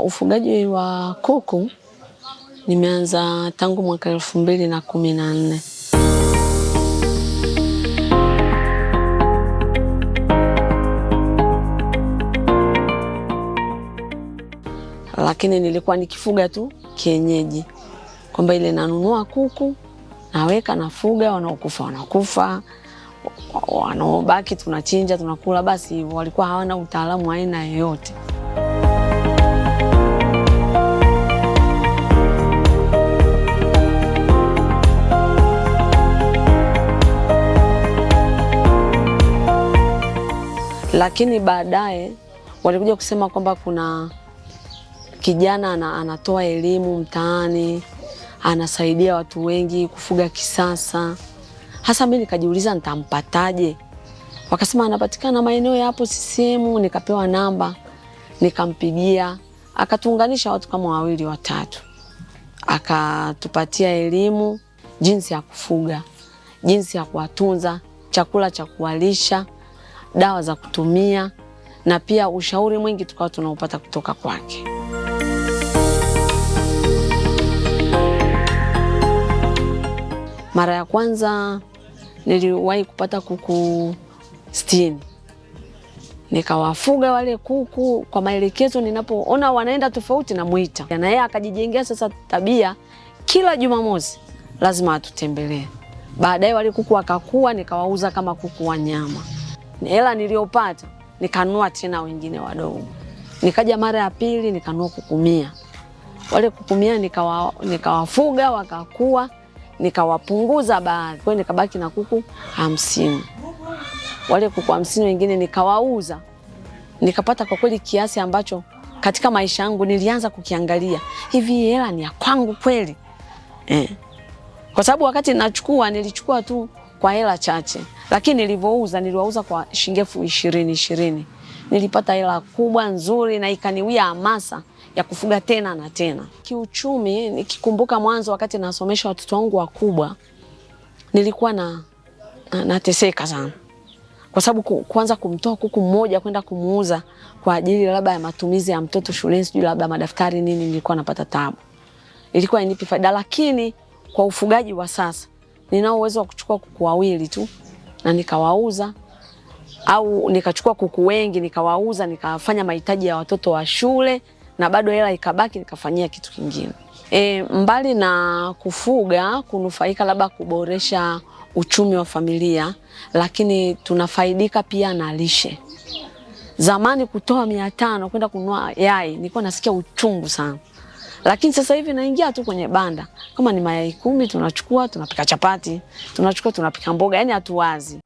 Ufugaji wa kuku nimeanza tangu mwaka 2014. Lakini nilikuwa nikifuga tu kienyeji, kwamba ile nanunua kuku naweka nafuga, wanaokufa wanakufa, wanaobaki tunachinja tunakula, basi hivyo. Walikuwa hawana utaalamu aina yoyote. Lakini baadaye walikuja kusema kwamba kuna kijana anatoa elimu mtaani, anasaidia watu wengi kufuga kisasa. Hasa mimi nikajiuliza nitampataje? Wakasema anapatikana maeneo ya hapo CCM. Nikapewa namba, nikampigia, akatuunganisha watu kama wawili watatu, akatupatia elimu jinsi ya kufuga, jinsi ya kuwatunza, chakula cha kuwalisha, dawa za kutumia, na pia ushauri mwingi tukawa tunaupata kutoka kwake. Mara ya kwanza niliwahi kupata kuku 60. Nikawafuga wale kuku kwa maelekezo, ninapoona wanaenda tofauti namuita. Na yeye akajijengea sasa tabia kila Jumamosi lazima atutembelee. Baadaye wale kuku wakakua, nikawauza kama kuku wa nyama. Hela niliyopata nikanunua tena wengine wadogo. Nikaja mara ya pili nikanunua kuku 100. Wale kuku 100 nikawafuga wakakua, nikawapunguza baadhi. Kwa hiyo nikabaki na kuku 50. Wale kuku 50 wengine nikawauza. Nikapata kwa kweli kiasi ambacho katika maisha yangu nilianza kukiangalia, hivi hela ni ya kwangu kweli? Kwa sababu wakati nachukua nilichukua tu kwa hela chache, lakini nilivouza niliwauza kwa shilingi 20,000 20. Nilipata hela kubwa nzuri na ikaniwia hamasa ya kufuga tena na tena. Kiuchumi, nikikumbuka mwanzo wakati nasomesha watoto wangu wakubwa, nilikuwa nateseka sana. Kwa sababu kuanza kumtoa kuku mmoja kwenda kumuuza kwa ajili labda ya matumizi ya mtoto shuleni, sijui labda madaftari nini, nilikuwa napata taabu. Ilikuwa hainipi faida, lakini kwa ufugaji wa sasa ninao uwezo wa kuchukua kuku wawili tu na nikawauza, au nikachukua kuku wengi nikawauza, nikafanya mahitaji ya watoto wa shule na bado hela ikabaki nikafanyia kitu kingine. Mbali na kufuga kunufaika labda kuboresha uchumi wa familia, lakini tunafaidika pia na lishe. Zamani kutoa 500 kwenda kununua yai nilikuwa nasikia uchungu sana. Lakini sasa hivi naingia tu kwenye banda, kama ni mayai 10 tunachukua tunapika chapati, tunachukua tunapika mboga, yani hatuwazi.